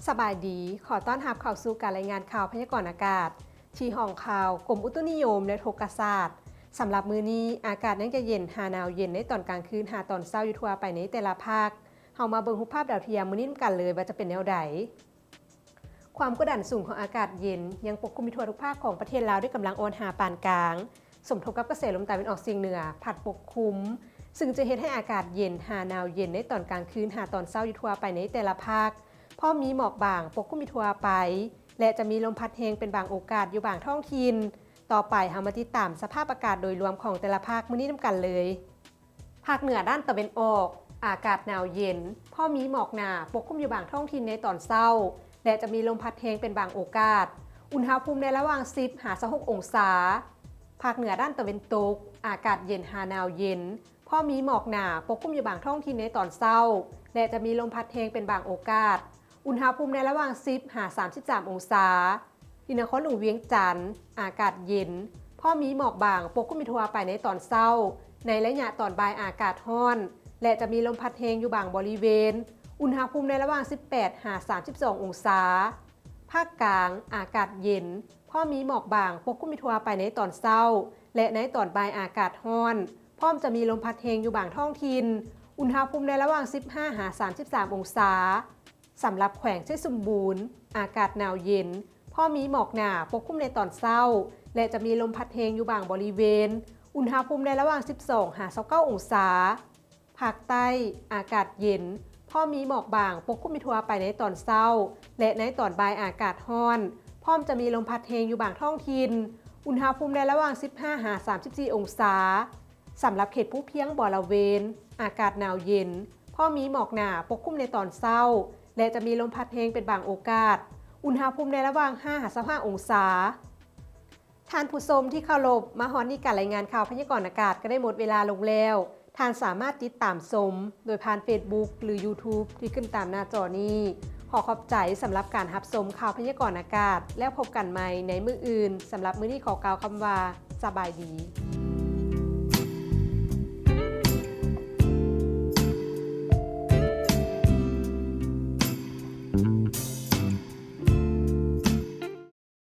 ສະບາຍດີ, ຂໍຕ້ອນຮັບເຂົ້າສູ່ການລາຍງານຂ່າວພະຍາກອນອາກາດ ທີ່ຫ້ອງຂ່າວກົມອຸຕຸນິຍົມ ແລະ ອຸທົກກະສາດ. ສຳລັບມື້ນີ້, ອາກາດຍັງຈະເຢັນຫາໜາວເຢັນໃນຕອນກາງຄືນຫາຕອນເຊົ້າຢູ່ທົ່ວໄປໃນແຕ່ລະພາກ. ເຮົາມາເບິ່ງຮູບພາບດາວທຽມມື້ນີ້ນຳກັນເລີຍວ່າຈະເປັນແນວໃດ. ຄວາມກົດດັນສູງຂອງອາກາດເຢັນຍັງປົກຄຸມຢູ່ທົ່ວທຸກພາກຂອງປະເທດລາວ ດ້ວຍກຳລັງອ່ອນຫາປານກາງ, ສົມທົບກັບກະແສລົມຕາເວັນອອກສຽງເໜືອພັດປົກຄຸມ, ຊຶ່ງຈະເຮັດໃຫ້ອາກາດເຢັນຫາໜາວເຢັນໃນຕອນກາງຄືນຫາຕອນເຊົ້າຢູ່ທົ່ວໄປໃນແຕ່ລະພາກ, ພ້ອມມີໝອກບາງປົກຄຸມຢູ່ທົ່ວໄປ ແລະ ຈະມີລົມພັດແຮງເປັນບາງໂອກາດຢູ່ບາງທ້ອງຖິ່ນ. ຕໍ່ໄປເຮົາມາຕິດຕາມສະພາບອາກາດໂດຍລວມຂອງແຕ່ລະພາກມື້ນີ້ນຳກັນເລີຍ. ພາກເໜືອດ້ານຕາເວັນອອກ, ອາກາດໜາວເຢັນ, ພໍມີໝອກໜາປົກຄຸມຢູ່ບາງທ້ອງຖິ່ນໃນຕອນເຊົ້າ ແລະ ຈະມີລົມພັດແຮງເປັນບາງໂອກາດ. ອຸນຫະພູມໃນລະຫວ່າງສິບຫາຊາວຫົກອົງສາ. ພາກເໜືອດ້ານຕາເວັນຕົກ, ອາກາດເຢັນຫາໜາວເຢັນ, ພໍມີໝອກໜາປົກຄຸມຢູ່ບາງທ້ອງຖິ່ນໃນຕອນເຊົ້າ ແລະ ຈະມີລົມພັດແຮງເປັນບາງໂອກາດ. ອຸນຫະພູມໃນລະຫວ່າງສິບຫາສາມສິບສາມອົງສາ. ທີ່ນະຄອນຫຼວງວຽງຈັນ, ອາກາດເຢັນ, ພໍມີໝອກບາງປົກຄຸມຢູ່ທົ່ວໄປໃນຕອນເຊົ້າ, ໃນໄລຍະຕອນບ່າຍອາກາດຮ້ອນ ແລະ ຈະມີລົມພັດແຮງຢູ່ບາງບໍລິເວນ. ອຸນຫະພູມໃນລະຫວ່າງສິບແປດຫາສາມສິບສອງອົງສາ. ພາກກາງ, ອາກາດເຢັນ, ພໍມີໝອກບາງປົກຄຸມຢູ່ທົ່ວໄປໃນຕອນເຊົ້າ ແລະ ໃນຕອນບ່າຍອາກາດຮ້ອນ, ພ້ອມຈະມີລົມພັດແຮງຢູ່ບາງທ້ອງຖິ່ນ. ອຸນຫະພູມໃນລະຫວ່າງສິບຫ້າຫາສາມສິບສາມອົງສາ. ສຳລັບແຂວງໄຊສົມບູນ, ອາກາດໜາວເຢັນ, ພໍມີໝອກໜາປົກຄຸມໃນຕອນເຊົ້າ ແລະ ຈະມີລົມພັດແຮງຢູ່ບາງບໍລິເວນ. ອຸນຫະພູມໃນລະຫວ່າງສິບສອງຫາຊາວເກົ້າອົງສາ. ພາກໃຕ້, ອາກາດເຢັນ, ພໍມີໝອກບາງປົກຄຸມຢູ່ທົ່ວໄປໃນຕອນເຊົ້າ ແລະ ໃນຕອນບ່າຍອາກາດຮ້ອນ, ພ້ອມຈະມີລົມພັດແຮງຢູ່ບາງທ້ອງຖິ່ນ. ອຸນຫະພູມໃນລະຫວ່າງສິບຫ້າຫາສາມສິບສີ່ອົງສາ. ສຳລັບເຂດພູພຽງບໍລະເວນ, ອາກາດໜາວເຢັນ, ພໍມີໝອກໜາປົກຄຸມໃນຕອນເຊົ້າ ແລະ ຈະມີລົມພັດແຮງເປັນບາງໂອກາດ. ອຸນຫະພູມໃນລະຫວ່າງຫ້າຫາຊາວຫ້າອົງສາ. ທ່ານຜູ້ຊົມທີ່ເຄົາລົບ, ມາຮອດນີ້ການລາຍງານຂ່າວພະຍາກອນອາກາດກໍໄດ້ໝົດເວລາລົງແລ້ວ. ທ່ານສາມາດຕິດຕາມຊົມໂດຍຜ່ານ Facebook ຫຼື YouTube ທີ່ຂຶ້ນຕາມໜ້າຈໍນີ້. ຂໍຂອບໃຈສຳລັບການຮັບຊົມຂ່າວພະຍາກອນອາກາດ. ແລ້ວພົບກັນໃໝ່ໃນມື້ອື່ນ. ສຳລັບມື້ນີ້ຂໍກ່າວຄຳວ່າ ສະບາຍດີ.